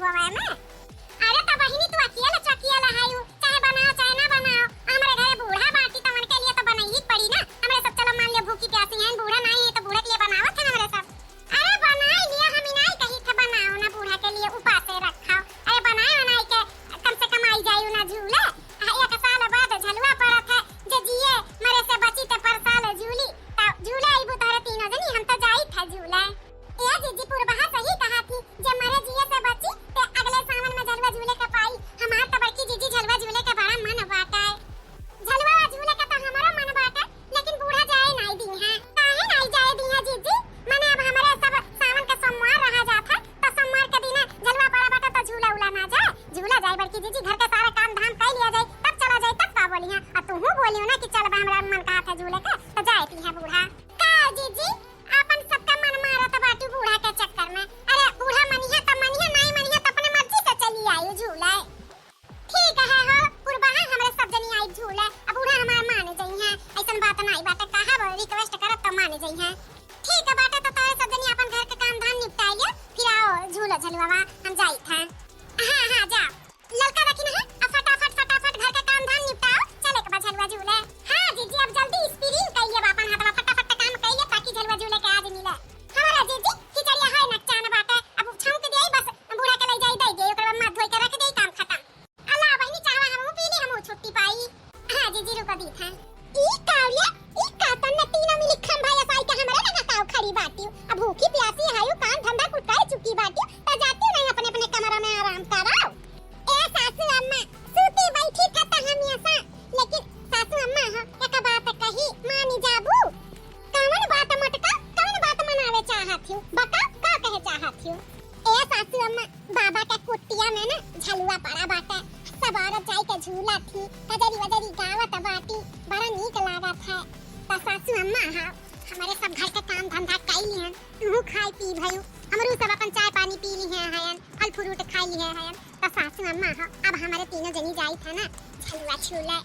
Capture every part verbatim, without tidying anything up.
हवा में। अरे त बहिनी, तू अकेले चकिया लहायू, चाहे बनाओ चाहे ना बनाओ, हमरे घरे बूढ़ा बाटी त उनके लिए त बनइही पड़ी ना। हमरे सब चलो मान लियो भूखी प्यासी हैं, बूढ़ा नाई है त बूढ़ा के लिए बनावत है हमरे सब। अरे बनाई लिया, हम इनाई कही थे बनाओ ना बूढ़ा के लिए उपासे रखाओ। अरे बनाए बनाई के कम से कम आई जायू ना झूले। आ, एक साल बाद झलुआ पड़त है, जे जिए मरे से बची ते पर साल झूली, त झूले अइबू तोहरे तीनों जनी, हम त जाई थे झूले। ए जीजी, पुरबहा सही कहा थी, जे मरे जिए से बची, ते अगले सावन में झलुआ झूले के पाई। हमार त बड़की जीजी झलुआ झूले के बड़ा मन बाटे। झलुआ झूले के त हमरो मन बाटे, लेकिन बूढ़ा जाए नाई दी हैं। काहे नाई जाए दी हैं जीजी? मने अब हमरे सब सावन के सोमवार रहा जात है, त सोमवार के दिने झलुआ पड़ा बाटे, त झूला उला ना जाए, झूला जाए बड़की जीजी, घर के सारा काम धाम कर लिया जाए, तब चला जाए, तब का बोली हैं? और तू हूँ बोली हो ना कि चल बा, हमरा मन कहा था झूले के, त जाए दी हैं बूढ़ा। का जीजी, आपन सबका मन मारत बाटू बूढ़ा के चक्कर में। अरे बूढ़ा मनिहा त मनिहा, नाई मनिहा त अपने मर्जी से चली आयू झूले। ठीक है हो, पुरबहा हमरे सब जनी आई झूले। अब बूढ़ा हमार मान जइहें, ऐसन बात नाई बाटे, कहा request करब त मान जइहें। ठीक है बाटे, त तोरे सब जनी आपन घर के काम धाम निपटाई लियो, फिर आओ झूलो झलुआ, हम जाई थे। हाँ, हाँ, जा। ललका रखी ना है, अब फटाफट, फटाफट घर के काम धाम निपटाओ, चले के बा झलुआ झूले। हाँ जीजी, अब जल्दी spring कइले बा अपन हाथवा, फटाफट काम कइले ताकि झलुआ झूले के आज मिले। हमारा जीजी, खिचड़िया है नकचान बाटे, अब छौंक देई बस, बूढ़ा के लई जाई, दे देई, ओकर बाद माथ धोई के रख देई, काम खत्म। अल्लाह बहिनी, चाहवा हमहू पी ली, हमहू छुट्टी पाई। हाँ जीजी, रुको दी था। ई काव्या, ई का तन्ने तीनों मिली खंभा असाई के हमरे लगा काव खड़ी बाटी, अब भूखी प्यासी हायू, काम धंधा कुल कर चुकी बाटी, त जाती नहीं अपने अपने कमरा में आराम कराओ। ए सासू अम्मा, सूती बैठी का त हम ऐसा, लेकिन सासू अम्मा हो, एक बात कही, मानी जाबू? कौन बात मोटका, कौन बात मनावे चाहत हो? बताओ, का कहे चाहत हो? ए सासू अम्मा, बाबा के कुटिया में ना झलुआ पड़ा बाटे, सब औरत जाई के झूला थी, कजरी वजरी गावत बाटी, बड़ा नीक लागत है। त सासू अम्मा हो, हमरे सब घर के काम धंधा कई लिहन, तू खाई पी भयू, हमरू सब अपन चाय पानी पी लिहे हयन, फल फ्रूट खाई लिहे हयन। त सासू अम्मा हो, अब हमरे तीनों जनी जाई था ना झलुआ झूले।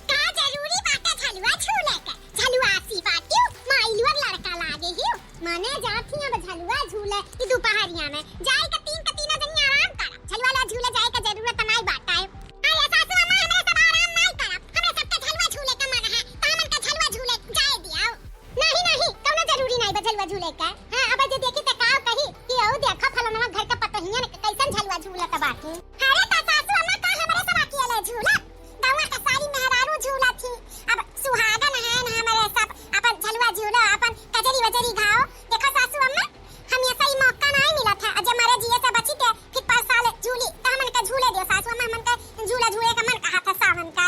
का जरूरी बाटे झलुआ झूले के? झलुआ सी बाटियो, माइलुआ लड़का लागे हियो। मने जात ही अब झलुआ झूले ई दुपहरिया में। जाई के तीन के तीनों जनी आराम करा। झलुआ ला झूले जाए के जरूरत नाई बाटे। अरे सासू अम्मा, हमरे सब आराम नाई करब। हमरे सबके झलुआ झूले के मन है, त हमन के झलुआ झूले जाए दियाओ। नहीं, नहीं, कौनो जरूरी नाई बा झलुआ झूले के। हाँ, अब जे देखी त का कही कि औ देखा फलनवा घर के पतोहियन कैसन झलुआ झूलत बाटी। अरे त सासू अम्मा का हमरे सब अकेले झूलब? गौवा के सारी मेहरारू झूलत ही। अब सुहागन है न हमरे सब, अपन झलुआ झूलो, अपन कजरी वजरी गाओ। देखो सासू अम्मा, हम ऐसा ही मौका नहीं मिला था। जे मरे जिए से बची के फिर पर साल झूली, त हमन के झूले दियो सासू अम्मा, हमन के झूला झूले का मन कहा था सावन का।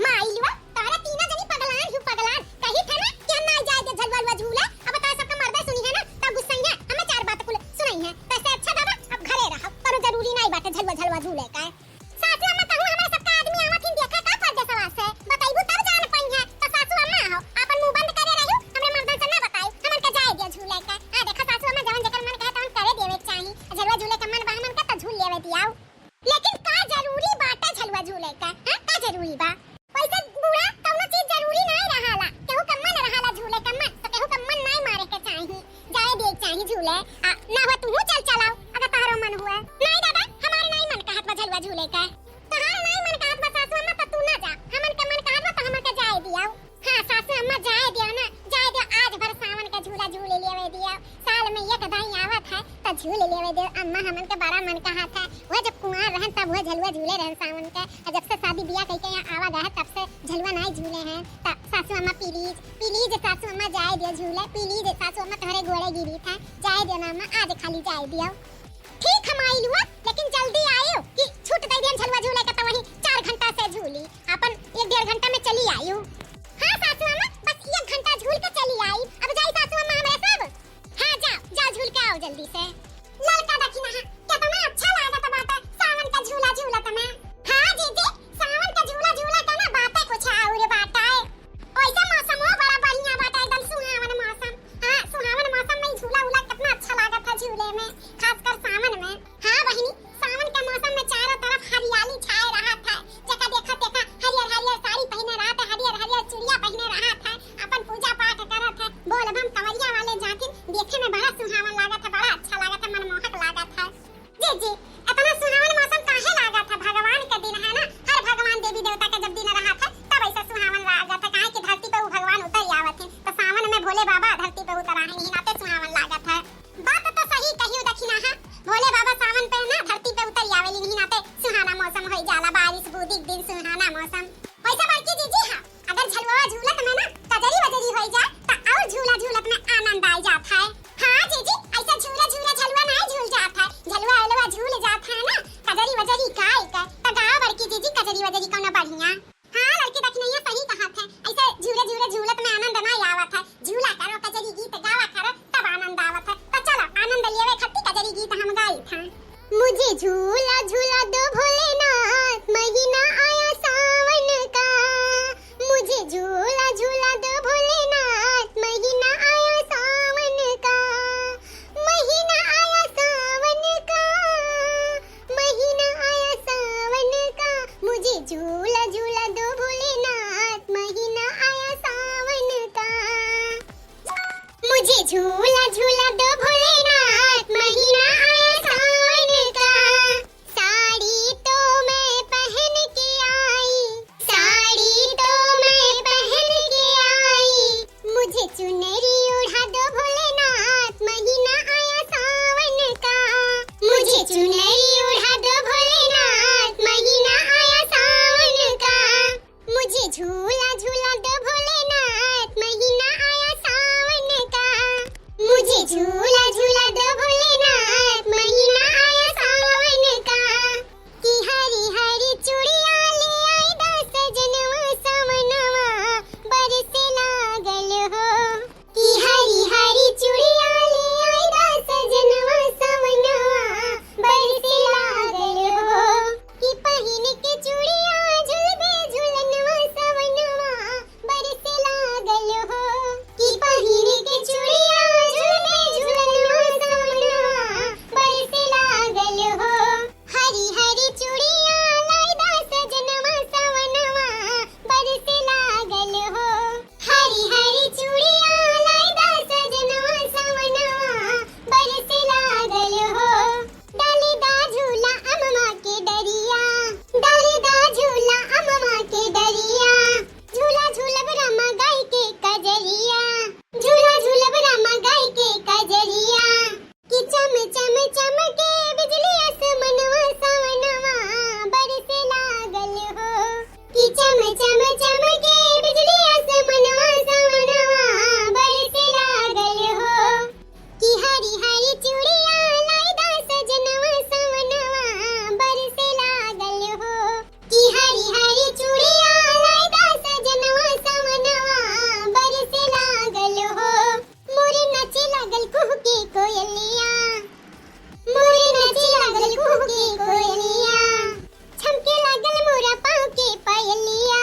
माइलुआ, तोहरा तीनों जनी पगलान ही पगलान। कही थे ना कि हम ना जाए दे झलुआ लुआ झूले। अब तोहरा सबका मर्दा सुनी है ना, तब गुस्सई है, हमें चार बात कुल सुनाई है। तैसे अच्छा बाबा, अब घरे रहो, कोनो जरूरी नहीं बाटे झलुआ झलुआ झूले का। सासू अम्मा कहूँ हमारे सबका आदमी आवत हिन, देखा का परदेसवा से, बताइबू तब जान पाई है। तो सासू अम्मा हो, आपन मुंह बंद करे रहियो, हमरे मर्दन से ना बताई, हमन के जाए दिया झूले का। आ देखा सासू अम्मा, जवन जेकर मन कहे तवन करे देवे के चाही। झलुआ झूले का मन बा हमन का, तो झूल लेवे दियाओ। लेकिन का जरूरी बाटे झलुआ झूले का? हाँ, का जरूरी बा? वैसे बूढ़ा कौनो चीज जरूरी नाय रहाला, केहू का मन रहाला झूले का मन, तो केहू का मन नाय मारे के चाही, जाए दे चाही झूले। आ, ना हुआ तू चल चलाओ, अगर तोहरो मन हुआ। नाय दादा, हमारे नाय मन कहत बा झलुआ झूले का। तोहार नाय मन कहत बा सासू अम्मा, तो तू ना जा, हमन के मन कहत बा तो हमन के जाए दियाओ। हाँ सासू अम्मा, जाए दियो ना, जाए दियो, आज भर सावन का झूला झूले लेवे दियो। साल में एक दाई आवत है, तो झूल लेवे दियो। अम्मा, हमन के बड़ा मन कहा था, वह जब कुंवार रहन तब वह झलुआ झूले रहन सावन के, और जब से शादी बियाह कइके यहाँ आवा गए, तब से झलुआ नाई झूले हैं। त सासू अम्मा, please, please सासू अम्मा, जाए दियो झूले, please सासू अम्मा, तोहरे गोड़े गिरी था, जाए दियो ना अम्मा, आज खाली जाए दियो। ठीक हम आइल हुआ, लेकिन जल्दी आयो कि छूट दे दियन झलुआ झूले के, तो वहीं चार घंटा से झूली, अपन एक डेढ़ घंटा में चली आयु। हाँ सासू अम्मा, बस एक घंटा झूल के चली आई। अब जाई सासू अम्मा हमरे सब। हाँ जाओ, जाओ झूल के आओ जल्दी से। ललका देखी ना, कितना अच्छा लागत बाटे सावन का झूला झूलत में। हाँ जीजी, सावन का झूला झूलत ना, बातें कुछ और बाटे। वैसे मौसमो बड़ा बढ़िया बाटे, एकदम सुहावन मौसम। हाँ, सुहावन मौसम में झूला उला कितना अच्छा लागत है झूले में, खासकर सावन में। हाँ बहिनी, सावन के मौसम में चारों तरफ हरियाली छाए रहत है, जेका देखा तेका हरियर हरियर साड़ी पहिने रहत है, हरियर हरियर चूड़िया पहिने रहत है, अपन पूजा पाठ करत है, बोल बम कंवरिया वाले जातिन देखे में बड़ा सुहावन लागत है, बड़ा अच्छा लागत है, मनमोहक लागत है। जीजी, गीत हम गाई था। मुझे झूला झूला दो भोलेनाथ, महीना आया सावन का। मुझे झूला झूला दो भोलेनाथ, महीना आया सावन का। महीना आया सावन का, महीना आया सावन का। मुझे झूला झूला दो भोलेनाथ, महीना आया सावन का। मुझे झूला झूला दो भोलेनाथ, महीना आया सावन का। साड़ी तो मैं पहन के आई, साड़ी तो मैं पहन के आई। मुझे चुनरी ओढ़ा दो भोलेनाथ, महीना आया सावन का। मुझे चुनरी ओढ़ा दो भोलेनाथ, महीना आया सावन का। मुझे झूला झूला दो भोलेनाथ, महीना आया सावन का। मुझे झूला झूला दो भोलेनाथ, महीना आया सावन का। कि हरी हरी चूड़िया ले आई दा सजनवा, सवनवा बरसे लागल हो। कि हरी हरी चूड़िया ले आई दा सजनवा, सवनवा बरसे लागल हो। कि पहिन के चूड़िया झुलबे झुलनवा, सवनवा बरसे लागल हो। कि पहिन के चूड़िया झुलबे झुलनवा, सवनवा बरसे लागल हो। हरी हरी चूड़िया लाई दा सजनवा, सवनवा बरसे लागल हो। हरी हरी चूड़िया लाई दा सजनवा, सवनवा बरसे लागल हो। डाली दा झूला अमवा के डरिया, डाली दा झूला अमवा के डरिया। झूला झूलब रामा गाई के कजरिया, झूला झूलब रामा गाई के कजरिया। कि चम चम चमके बिजली आसमनवा, सवनवा बरसे लागल हो। कि चम चम चमके बिजली आसमनवा, सवनवा बरसे लागल हो। कि हरी हरी चूड़िया लाई दा सजनवा, सवनवा बरसे लागल हो। कि हरी हरी चूड़िया लाई दा सजनवा, सवनवा बरसे लागल हो। मोरे नाचे लागल कुहू के कोयलिया, मोरे नाचे लागल कुहू के कोयलिया। छमके लागल मोरा पाँव के पायलिया,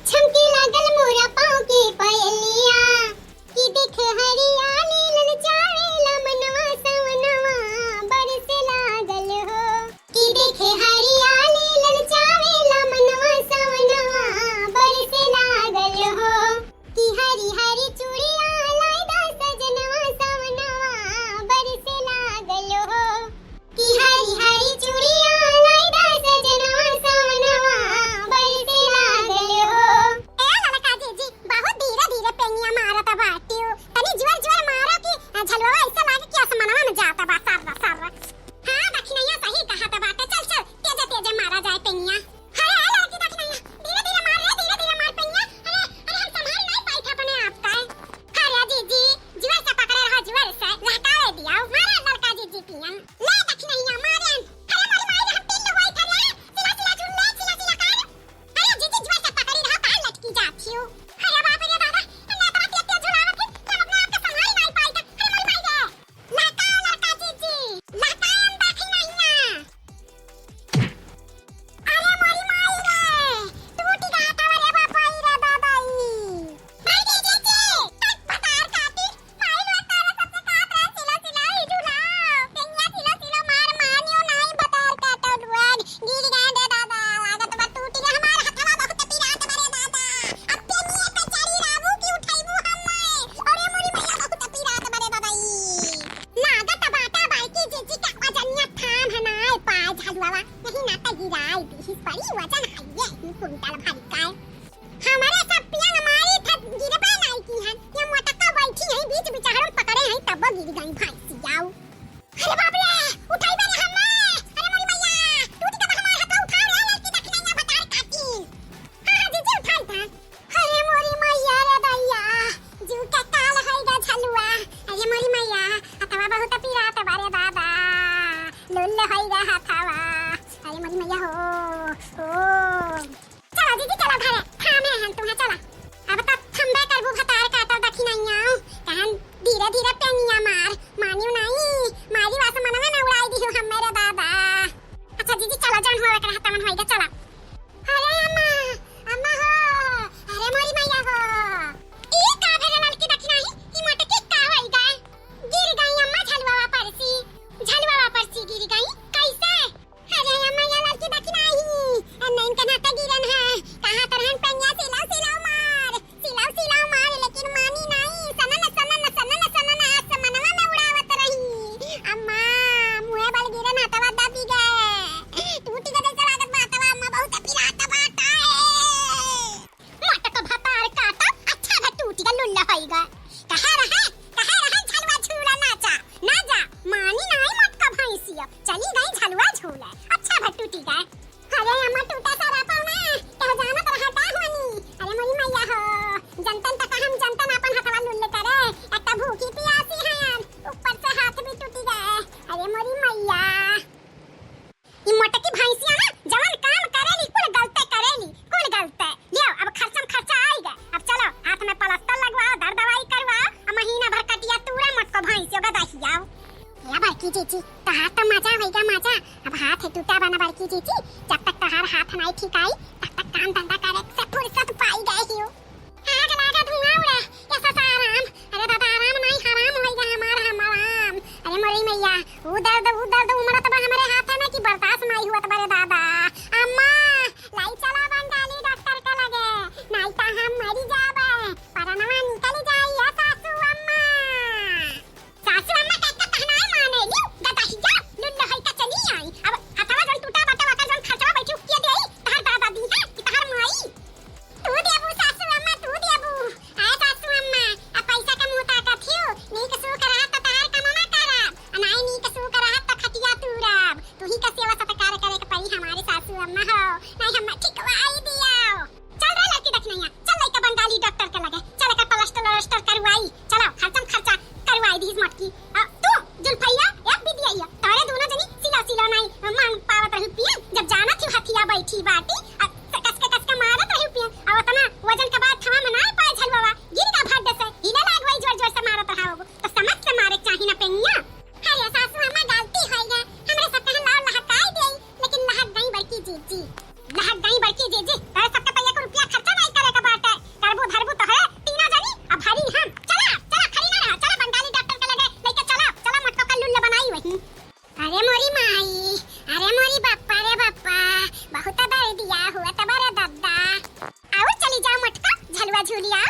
छमके लागल मोरा पाँव के पायलिया। कि देखे हरियाली ललचावेला मनवा, सवनवा बरसे लागल हो। कि देखे हरियाली ललचावेला मनवा, सवनवा बरसे लागल हो। कि हरी हरी चूड़िया लाई दा सजनवा, सवनवा बरसे लागल हो। कि हरी हरी चूड़िया लाई दा सजनवा, सवनवा बरसे लागल हो। ए ललका जीजी, बहुत धीरे धीरे पेनिया मारत बाटियो, तनी जोर जोर मारो कि झलुआ ऐसा लागे कि आसमानवा में जात बा, सर्र सर्र। हाँ दखिनैया सही कहत बाटे, चल चल तेजे तेजे मारा जाए पेनिया। अरे, अरे, लड़की दखिनैया, धीरे, धीरे मार रे, धीरे, धीरे मार पेनिया। अरे, अरे, हम संभाल नहीं पाई थे अपने आप का। अरे, जीजी, जोर से पकड़े रहो, जोर से, लहकावे दिया। मारा लड़का जीजी पियन। ले दखिनैया, मारे। अरे, मोरी माई रे, हम टिल्ल हुई थे रे। सिला, सिला झूल ले, सिला, सिला कर। अरे, जीजी, जोर से पकड़ी रहो, काहे लटकी जाती हो? अरे, बाप रे दादा, इतना तेज, तेज झुलावत है कि हम अपने आप का संभाल नहीं पाई थे। अरे, मोरी माई रे। लहका, लहका जीजी, लहका हम दखिनैया। अरे मोरी माई रे, टूटी गा हाथवा रे बापाई रे दादाई। माई रे जीजी, तक भतार काटी, माई रे तारा सबसे कहत रहे, सिला, सिला, ई झुलाओ, पेनिया सिला, सिला, मार मानियो नाई भतार काटो डुआन, गिर गए रे दादा, लागत बा टूटी गा हमार हथवा बहुत पिरात बा रे दादा। अब पेनिया पे चढ़ी रहबू कि उठैबू हमें? अरे मोरी मैया बहुत पिरात बा रे दादाई। लागत बाटा बड़की जीजी के वजनिया थाम है ना पाए झलुआवा, नहीं ना त गिराई दीहिस, बड़ी वजन है ये, ही कुंटल भरी का है। हमारे सब पियंग मारी थे, गिरबे नहीं की हन, ये मोटका बैठी है बीच बिचहरम पकड़े हैं, तब गिर गई भैंसियाऊ। अरे बाप रे, उठाई बे रे हमें, अरे मोरी मैया, टूट गवा हमार हथवा, उठाओ रे लड़की दखिनैया भतार काटी। हाँ, हाँ, जीजी उठाई था। अरे मोरी मैया रे दैया, जीव के काल होई गा झलुआ। अरे मोरी मैया, हथवा बहुत पिरात बा रे दादा, लुल्ल होई गा हथवा। अरे मोरी मैया हो, ओ। चलो जीजी, चलो घरे, थामे हैं तुहें, चलो। अब तो थम्बे करबू भतार काटो दखिनैया, कहन धीरे धीरे पेनिया मार, मानियो नहीं, मारी वास मनवे में मोरी मैया, ई मोटकी भैंसिया ना, जवन काम करेली, कुल गलते करेली, कुल गलते। लियो, अब खर्चा में खर्चा आई गए। अब चलो, हाथ में प्लास्टर लगवाओ, दर दवाई करवाओ, आ महीना भर कटिया तूरा मोटको भैंसियो गदहियाओ। या बड़की जीजी, तहार तो मजा होइगा मजा। अब हाथ टूटा बना बड़की जीजी, जब तक तहार हाथ नाई ठीक आई, तब तक काम धंधा करे से फुर्सत पाई गए हियो। आग लागा धुआं उड़े, या सासाराम। अरे दादा, आराम नाई, हराम होइगा हमार, हमार आराम। अरे मोरी मैया, ऊ दर्द, ऊ दर्द उमड़त बा हमरे हाथ में कि बर्दाश्त नाई हुअत बा रे दादा। अम्मा, लाई चला बंगाली डॉक्टर के लगे, नाई त हम मरी जाबे, परनवा निकल जाई, या सासू अम्मा। सासू अम्मा के एक कहनाई माने लियो, गदहिया, लुल्लो है का चली आई। अब हथवा जौन टूटा बाटे, ओकर जौन खर्चवा बैठी उकिया देई, तहार दादा दी है कि तहार माई? तू देबू सासू अम्मा, तू देबू। आय सासू अम्मा, अब पैसा के मुंह ताकत हियो, नीक सुख रहत त तहार कमवा करब, आ नाई नीक सुख रहत त खटिया तूरब। तू ही का सेवा सत्कार करे के पड़ी हमारे सासू अम्मा हो, नाई हम ठिकवाई दियो। चल रे लड़की देखनैया, चल लइका बंगाली डॉक्टर के लगे, चल एकर प्लास्टर व्लास्टर करवाई, चलो खर्चम खर्चा करवाई दीस मोटकी। आ तू जुल्फैया, ए बिदिया, तोरे दोनों जनी सिला सिला नाई मांग पावत रहू पियन, जब जानत ही हथिया बैठी बाटी, आ कस के कस के मारत रहू पियन, आ ओतना वजन के बाद थवा में नाई पाए झलवावा, गिर गा भड्ड से, हिले लाग वही जोर जोर से मारत रहा होगो, तो समझ से मारे के चाही ना पेनिया। अरे सासू अम्मा गलती होई गए, हमरे सब कहन लाओ लहकाई देई, लेकिन लहक गई बड़की जीजी। लहक गई बड़की जीजी, तोरे सबके पइया को रुपया खर्चा नाई करे के बाटे। करबू धरबू तो है, तीना जनी, अब भरी हम। चला, चला, खड़ी ना रहा, चला बंगाली डॉक्टर के लगे लेके चला, चला मोटको का लुल्ल बनाई वही। अरे मोरी माई, अरे मोरी बप्पा रे बप्पा, बहुत दर्दिया हुआ तबरे दद्दा। आओ चली जाओ मोटका, झलुआ झूली आओ,